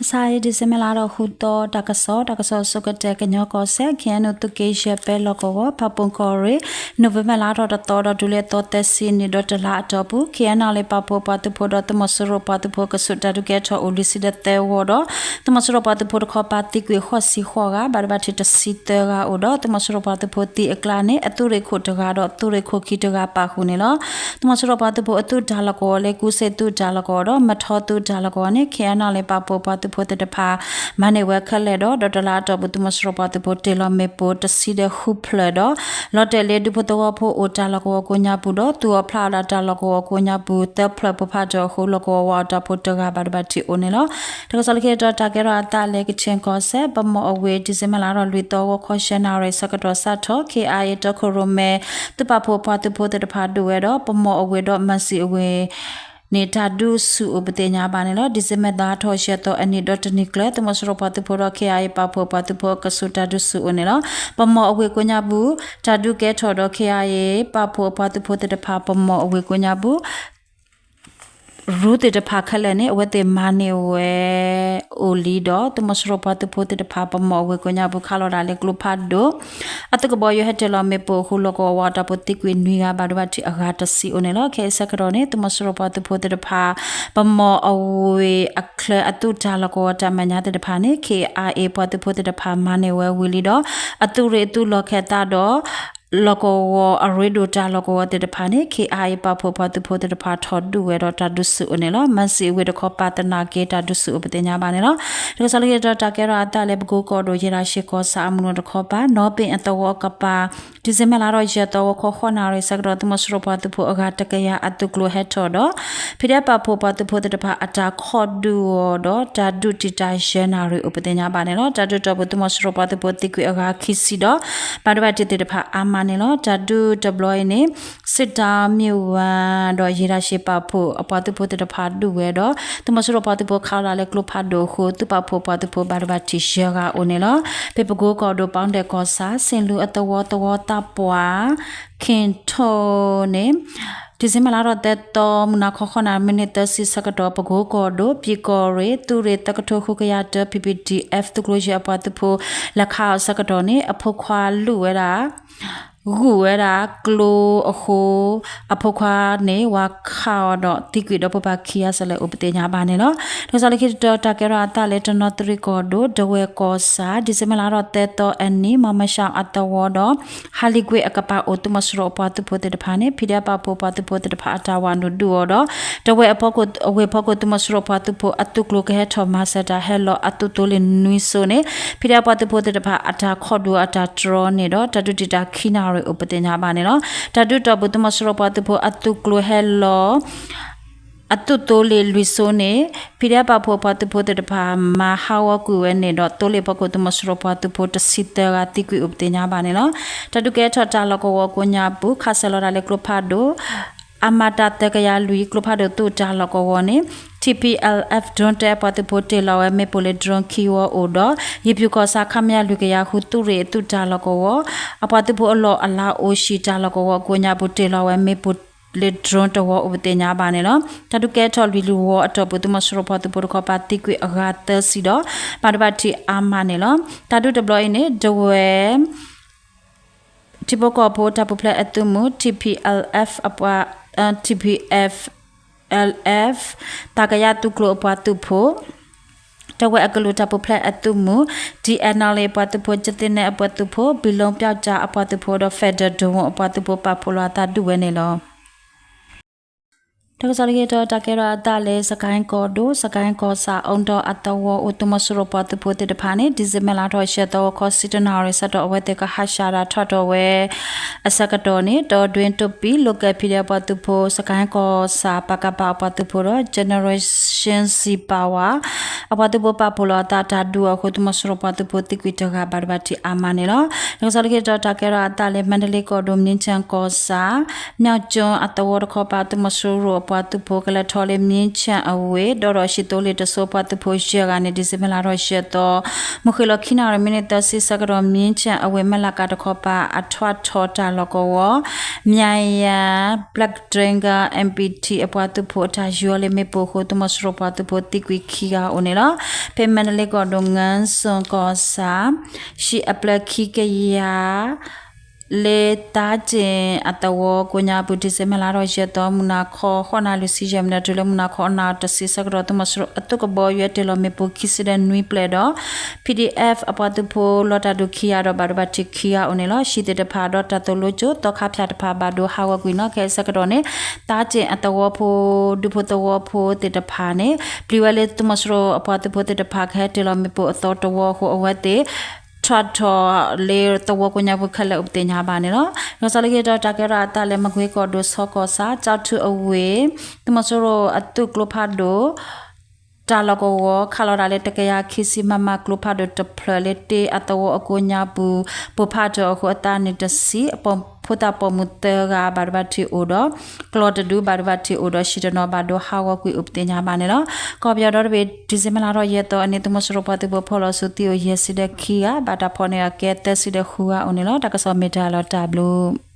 မဆါအံၤ December လါထီၣ်ဃုသီ တၢ်ကစီၣ်, တၢ်ကစီၣ်အဆိကတၢၢ် ကညီကီၢ်စဲၣ် ခ့ၣ်အဲၣ်ယူၣ် သုးက့ယဲၢ် ပဲလီၢ်ကဝီၤ ဖၣ်ပူၣ်ကီၢ်ရ့ၣ်, November လါထီၣ်တသီဒီး တုၤလၢအသီသၢဆံနံၣ် ဒီးတလါအတီၢ်ပူၤ ခ့ၣ်အဲၣ်ယူၣ် ပာ်ဖှိၣ်ပှၤသုးဖိဒီး သုးမီၤစိရိၤပှၤသုးဖိ ကဆူးတၢ်ဒုးကဲထီၣ်အိၣ်လွံၢ်ဆံဒီးသၢဝီဒီး သုးမီၤစိရိၤပှၤသုးဖိတခီပၤသံကွံာ်ဃိးဆံဃိးဂၤ ဘၣ်ဒိဘၣ်ထံးတဆံသၢဂၤအိၣ်ဒီး သုးမီၤစိရိၤပှၤသုးဖိသံအကျါန့ၣ် အသုးရ့ၣ်ခိၣ်တဂၤဒီး သုးရ့ၣ်ခိၣ်ခံတဂၤပာ်ဃုာ်န့ၣ်လီၤ. သုးမီၤစိရိၤပှၤသုးဖိအသုးတၢ်လီၢ်ကဝီၤလၢ ကူစ့ၣ်သုးတၢ်လီၢ်ကဝီၤဒီး မထီသုးတၢ်လီၢ်ကဝီၤန့ၣ် ခ့ၣ်အဲၣ်ယူၣ် ပာ်ဖှိၣ်ပှၤသုးဖိသ့ၣ်တဖၣ် မၤန့ၢ်ဝဲခဲလၢာ်ဒီး ဒီးတလါအတီၢ်ပူၤ သုးမီၤစိရိၤပှၤသုးဖိတ့ၢ်လီၤမ့ၣ်ပိၢ်တဆံဒီးဃုဖျၢၣ်ဒီး လီၤတဲာ်လၢဒူဖိသဝီဖိအိၣ်တၢ်လီၢ်ကဝီၤကိးညါပူၤဒီး သူၣ်အီၣ်ဖျးအီၣ်ဒၣ်တၢ်လီၢ်ကဝီၤကိးညါပူၤ သၢဖျၢၣ်ဖိဖးထီၣ်အဃိ လီၢ်ကဝီၤဝးအီၣ်တၢ်ဖိတဂၤ ဘၣ်ဒိဘၣ်ထံးအိၣ်န့ၣ်လီၤ. တၢ်ကစီၣ်လၢခံတတီၤ တၢ်ကဲထီၣ်အသးလၢ ကခၠ့ၣ်ကီၢ်စဲၣ် ပမီၢ်အဝ့ၢ် December လါထီၣ်လွံၢ်သီ ဂီၤခီယဲၢ်နၣ်ရံၣ်ဆၢကတီၢ် ခ့ၣ်အဲၣ်ယူၣ် တီခိၣ်ရိၣ်မဲ သုးပာ်ဖှိၣ်ပှၤသုးဖိသ့ၣ်တဖၣ်ဒုးဝဲဒီး ပမီၢ်အဝ့ၢ်ဒီးမၤစံၣ်အဝ့ၢ်န့ၣ် တၢ်ဒုးဆူၣ်အိၣ်ပသ့ၣ်ညါဘၣ်န့ၣ်လီၤ. December လါထီၣ်ယဲၢ်သီအနံၤဒီးတနံၤကျၢၤ သုးမီၤစိရိၤပှၤသုးဖိဒီး ခ့ၣ်အဲၣ်ယူၣ် ပာ်ဖှိၣ်ပှၤသုးဖိအကဆူးတၢ်ဒုးဆူၣ်အိၣ်န့ၣ်လီၤ. ပမီၢ်အဝ့ၢ်ကိးညါပူၤ တၢ်ဒုးကဲထီၣ်ဒီး ခ့ၣ်အဲၣ်ယူၣ် ပာ်ဖှိၣ်ပှၤသုးဖိသ့ၣ်တဖၣ် ပမီၢ်အဝ့ၢ်ကိးညါပူၤ ရူသ့ၣ်တဖၣ်ခဲလၢာ်န့ၣ် အဝဲသ့ၣ်မၤန့ၢ်ဝဲအိၣ်လံဒီး သုးမီၤစိရိၤပှၤသုးဖိသ့ၣ်တဖၣ် ပမီၢ်အဝ့ၢ်ကိးညါပူၤ ခးလီၤဒၣ်လၢကျိဖးဒိၣ် အသုးကဘီယူၤဟဲတ့ၢ်လီၤမ့ၣ်ပိၢ်အဃိ လီၢ်ကဝီၤဝးအီၣ်တၢ်ဖိသံကွံာ်နွံဂၤ ဘၣ်ဒိဘၣ်ထံးအဂၤတဆံအိၣ်န့ၣ်လီၤ. ခဲအံၤဆၢကတီၢ်န့ၣ် သုးမီၤစိရိၤပှၤသုးဖိသ့ၣ်တဖၣ် ပမီၢ်အဝ့ၢ်အချၢအသုးတၢ်လီၢ်ကဝီၤတၢ်မဲာ်ညါသ့ၣ်တဖၣ်န့ၣ် ခ့ၣ်အဲၣ်ယူၣ် ပှၤသုးဖိသ့ၣ်တဖၣ်မၤန့ၢ်ဝဲဝံၤလံဒီး အသုးရ့ၣ်အသုးလီၢ်ခၢၣ်သးဒီး လီၢ်ကဝီၤအရ့ဒိၣ်တၢ်လီၢ်ကဝီၤသ့ၣ်တဖၣ်န့ၣ် ခ့ၣ်အဲၣ်ယူၣ် ပာ်ဖှိၣ်ပှၤသုးဖိသ့ၣ်တဖၣ်ထီၣ်ဒုးဝဲဒီးတၢ်ဒုးဆူၣ်အိၣ်န့ၣ်လီၤ. မၤစံၣ်အဝ့ၢ်တခီပၤသနာ်က့ တၢ်ဒုးဆူၣ်အိၣ်ပသ့ၣ်ညါဘၣ်န့ၣ်လီၤ. တၢ်ကစီၣ်လၢခံတတီၤ တၢ်ကဲထီၣ်အသးလၢ ပကိကီၢ်ဒိၣ် ယဲၢ်တၢ်ရှ့ၣ်ကီၢ်ဆၣ်အမုၢ်နုာ်တခီပၤ နီၣ်ဘ့ၣ်အသဝီအကပၤ December လါထီၣ်ယဲၢ်သီ ဂီၤခီဃိးနၣ်ရံၣ်ဆၢကတီၢ် သုးမီၤစိရိၤပှၤသုးဖိအဂၤတကယၤအသုးကျိၤဟဲထီၣ်ဒီး ဖံးဒဲးပာ်ဖှိၣ်ပှၤသုးဖိသ့ၣ်တဖၣ်အတၢ်ခိးဒုးအီၤဒီး တၢ်ဒုးတံာ်တာ်ယဲၢ်နၣ်ရံၣ်အိၣ်ပသ့ၣ်ညါဘၣ်န့ၣ်လီၤ. တၢ်ဒုးတီၢ်ပူၤ သုးမီၤစိရိၤပှၤသုးဖိသံကွံာ်အဂၤခံဆံဒီး ဘၣ်ဒိဘၣ်ထံးသ့ၣ်တဖၣ်အါမးန့ၣ်လီၤ. တၢ်ဒုးတဘျီအံၤန့ၣ် စံးတၢ်မ့ၢ်ဝၤဒီး ယဲၢ်တၢ်ရှ့ၣ်ပာ်ဖှိၣ်အပှၤသုးဖိသ့ၣ်တဖၣ်ဒုးဝဲဒီး သုးမီၤစိရိၤပှၤသုးဖိခးလီၤဒၣ်လၢကျိဖးဒိၣ်အဃိ သုးပာ်ဖှိၣ်ပှၤသုးဖိဘၣ်ဒိဘၣ်ထံးယဲၢ်ဂၤအိၣ်န့ၣ်လီၤ. ဖဲပကိကီၢ်ဒိၣ် ပီၣ်ဒဲၣ်ကီၢ်ဆၣ် ဆ့ၣ်လူၤအသဝီ သဝီသးပှၢ် ခ့ၣ်ထိၣ်န့ၣ် December လါထီၣ်သၢသီ မုၢ်နၤခီဃိးနၣ်ရံၣ် မံးနံးသၢဆံဆၢကတီၢ် ပကိကီၢ်ဒိၣ် ပံၤကီၢ်ရ့ၣ် သုးရ့ၣ်သၢကထိဃုကယၤတၢ P P D F သုးကျိၤယဲၢ်အပှၤသုးဖိ လဲၤခးအီၤဆၢကတီၢ်န့ၣ် အဖိခွါလူၣ်ဝဲဒၣ် ဂုာ်ဝဲဒၣ်ကျိအဃိ အဖိခွါန့ၣ် ဝၤခးအီၤဒီးသံကွံာ်ဒီး ဖိပၢ်ခံဂၤစ့ၢ်လဲၣ်အိၣ်ပသ့ၣ်ညါဘၣ်န့ၣ်လီၤ. တၢ်ကစီၣ်လၢခံတတီၤ တၢ်ကဲထီၣ်အသးလၢ တနီသရံၣ်ကီၢ်ဒိၣ် ဒဝဲၢ်ကီၢ်ဆၣ် December လါထီၣ်သၢသီအနံၤ မီၤမၡးအသဝီဒီး ဟးလံာ်ကွ့အကပၤအိၣ် သုးမီၤစိရိၤအပှၤသုးဖိသ့ၣ်တဖၣ်န့ၣ် ဖံးဒဲးပာ်ဖှိၣ်ပှၤသုးဖိသ့ၣ်တဖၣ်အတၢ်ဝးနုာ်ဒုးအီၤဒီး ဒဝဲၢ်အဝ့ၢ်ဖီခိၣ် သုးမီၤစိရိၤပှၤသုးဖိအသုးကျိၤကဟဲထီၣ်မၤစၢၤတၢ်ဟဲလီၤအသုးသိလ့ၣ်နွံစိန့ၣ် ဖံးဒဲးပှၤသုးဖိသ့ၣ်တဖၣ်အတၢ်ခိးဒုးအတၢ်တြီန့ၣ်ဒီး တၢ်ဒုးတံာ်တာ်ခံနၣ်ရံၣ်အိၣ်ပသ့ၣ်ညါဘၣ်န့ၣ်လီၤ. တၢ်ဒုးတီၢ်ပူၤ သုးမီၤစိရိၤပှၤသုးဖိအသုးကျိၤဟဲလီၤ အသုးသိလ့ၣ်လွံၢ်စိန့ၣ် ဖံးဒဲးပာ်ဖှိၣ်ပှၤသုးဖိသ့ၣ်တဖၣ် မၤဟးဂီၤကွံာ်ဝဲန့ၣ်ဒီး သိလ့ၣ်ဖီခိၣ် သုးမီၤစိရိၤပှၤသုးဖိတဆံသၢဂၤ သံကွံာ်အိၣ်ပသ့ၣ်ညါဘၣ်န့ၣ်လီၤ. တၢ်ဒုးကဲထီၣ်တၢ်လီၢ်ကဝီၤကိးညါပူၤ ခးစၢၤလီၤဒၣ်လၢကျိဖးဒိၣ် အမတသၢကယၤလွံၢ် ကျိဖးဒိၣ်သုးတၢ်လီၢ်ကဝီၤန့ၣ် T P L F drone တၢ်အပှၤသုးဖိတ့ၢ်လီၤဝဲမ့ၣ်ပိၢ်လၢ drone ခံဝီအိၣ်ဒီး ယ့ၣ်ပျူၢ်ကီၢ်ဆၣ် ခမရ လွံၢ်ကယၤဃု သုးရ့ၣ်အသုးတၢ်လီၢ်ကဝီၤ အပှၤသုးဖိအလီၢ်အလၤအိၣ်ဟံၣ်တၢ်လီၢ်ကဝီၤကိးညါပူၤ တ့ၢ်လီၤဝဲမ့ၣ်ပိၢ်လၢ drone တဝီအိၣ်ပသ့ၣ်ညါဘၣ်န့ၣ်လီၤ. တၢ်ဒုးကဲထီၣ်လွံၢ်ဝီအတီၢ်ပူၤ သုးမီၤစိရိၤပှၤသုးဖိတခီပၤသံကွံာ်အဂၤသၢဆံဒီး ဘၣ်ဒိဘၣ်ထံးအါမးန့ၣ်လီၤ. တၢ်ဒုးတဘျီအံၤန့ၣ် ဒဝဲၢ် ထံဖိကီၢ်ဖိတၢ်ပူၤဖျဲးအသုးမုၢ် T P L F အပှၤ T P F L F သးကယၤသုးကျိၤအပှၤသုးဖိ ဒဝဲၢ်အကလုာ်တၢ်ပူၤဖျဲးအသုးမုၢ် T N L A အပှၤသုးဖိ ကသ့ၣ်နဲၣ်အပှၤသုးဖိ ဘံၣ်လိပျီကၠၣ်အပှၤသုးဖိဒီး Federal Drone အပှၤသုးဖိပာ်ဖှိၣ်လီၤအသးဒုးဝဲန့ၣ်လီၤ. တၢ်ကစီၣ်လၢခံတတီၤ တၢ်ကဲထီၣ်အသးလၢ စကဲၣ်ကီၢ်ဒိၣ် စကဲၣ်ကီၢ်ဆၣ် အူဒီးအသဝီအိၣ် သုးမီၤစိရိၤပှၤသုးဖိသ့ၣ်တဖၣ်န့ၣ် December လါထီၣ်ယဲၢ်သီ ဂီၤခီဆံတၢနၣ်ရံၣ်ဆၢကတီၢ် အဝဲသ့ၣ်ကဟးဆှဲးတၢ်ထီၣ်ထီၣ်ဝဲအဆၢကတီၢ်န့ၣ် တီဒွ့တိပံ local PDF အပှၤသုးဖိ စကဲၣ်ကီၢ်ဆၣ် ပကဖ အပှၤသုးဖိဒီး Generation Z Power အပှၤသုးဖိပာ်ဖှိၣ်လီၤအသးတၢ်ဒုးအဃိ သုးမီၤစိရိၤပှၤသုးဖိသံကွံာ်တဂၤ ဘၣ်ဒိဘၣ်ထံးအါမးန့ၣ်လီၤ. တၢ်ကစီၣ်လၢခံတတီၤ တၢ်ကဲထီၣ်အသးလၢ မါဒလ့ကီၢ်ဒိၣ် မြင်းခြံကီၢ်ဆၣ် မၠီကၠိအသဝီတခီပၤ သုးမီၤစိရိၤအ ပှၤသုးဖိကလဲၤထီၣ်လၢ မြင်းခြံ အဝ့ၢ် ဒီးဒီး ရှံသိလ့ၣ်တစိ ပှၤသုးဖိယဲၢ်ဂၤန့ၣ် December လါထီၣ်ယဲၢ်သီ မုၢ်ဃ့ၢ်လီၤခံနၣ်ရံၣ်မံးနံးသၢဆံဆၢကတီၢ် မြင်းခြံ အဝ့ၢ် မ့ၢ်လးကးတခီပၤ အထွးထီၣ်တၢ်လီၢ်ကဝီၤ မၠၣ်ယၤ Black Dragon MPT အပှၤသုးဖိအတၢ်ယူၤအီၤလၢမ့ၣ်ပိၢ်အဃိ သုးမီၤစိရိၤပှၤသုးဖိသံကွံာ်ခံဂၤအိၣ်န့ၣ်လီၤ. ဖဲမၤတလ့ကီၢ်ဒိၣ် ငါးစွန်ကီၢ်ဆၣ် ဟံၣ်အဖျၢၣ်ခံကယၤ လၢသါစ့ၣ်အသဝီကိးညါပူၤ December လါထီၣ်ယဲၢ်သီ မုၢ်နၤခီဃိးနၣ်ရံၣ်လွံၢ်ဆံယဲၢ်မံးနံး တုၤလၢမုၢ်နၤခီအနၣ်တဆံဆၢကတီၢ် သုးမီၤစိရိၤအသုးကဘီယူၤတ့ၢ်လီၤမ့ၣ်ပိၢ်ခံဆံဒီးနွံဖျၢၣ်ဒီး PDF အပှၤသုးဖိလီၤတၢ်ဒုးခံဂၤဒီးဘၣ်ဒိဘၣ်ထံးခံဂၤအိၣ်န့ၣ်လီၤ. ဟံၣ်သ့ၣ်တဖၣ်ဒီးတၢ်သိၣ်လိကၠိ သီခါဖၠၣ်တဖၣ်ဘၣ်ဒိဟးဂီၤကွံာ်နီၣ်ခဲအံၤဆၢကတီၢ်န့ၣ် သါစ့ၣ်အသဝီဖိ ဒူဖိသဝီဖိသ့ၣ်တဖၣ်န့ၣ် ပျံၤဝဲလၢသုးမီၤစိရိၤအပှၤသုးဖိသ့ၣ်တဖၣ်ကဟဲတ့ၢ်လီၤမ့ၣ်ပိၢ်အသီတဝီအဃိ အဝဲသ့ၣ် ထွးထီၣ်လၢသဝီကိးညါပူၤခဲလၢာ်အိၣ်ပသ့ၣ်ညါဘၣ်န့ၣ်လီၤ. လီၤဆီလၢခံတတီၤ တၢ်ကဲထီၣ်အသးလၢမကွ့ကီၢ်ဒိၣ် ဆီကီၢ်ဆၣ် ကၠီထူအဝ့ၢ် သုးမီၤစိရိၤအသုးကျိဖးဒိၣ် တၢ်လီၢ်ကဝီၤ ခးလီၤတၢ်လၢတကယၤခံဆံ MM ကျိဖးဒိၣ်တဖျၢၣ်လၢတ့အသဝီအကိးညါပူၤ ပိၢ်ဖးထီၣ်အဃိအသးနံၣ်တဆံ ဖိသၣ်ပိာ်မုၣ်သၢဂၤဘၣ်ဒိဘၣ်ထံးအိၣ်ဒီး ကျီၢ်တဒုဘၣ်ဒိဘၣ်ထံးအိၣ်ဒီး ဟံၣ်တနီၤဘၣ်ဒိဟးဂီၤကွံာ်အိၣ်ပသ့ၣ်ညါဘၣ်န့ၣ်လီၤ. ကီၢ်ပယီၤဒီတဘ့ၣ် December လါထီၣ်ယဲၢ်သီအနံၤ သုးမီၤစိရိၤပှၤသုးဖိဖီၣ်လီၤဆူသံအိၣ်ယဲၢ်ဆံဒီးခံဂၤ ဘၣ်တၢ်ဖီၣ်န့ၢ်အကဲသၢဆံဒီးဃုဂၤအိၣ်န့ၣ်လီၤ. တၢ်ကစီၣ်မ့ၢ်တၢ်လီၤတၢ်ဘျုး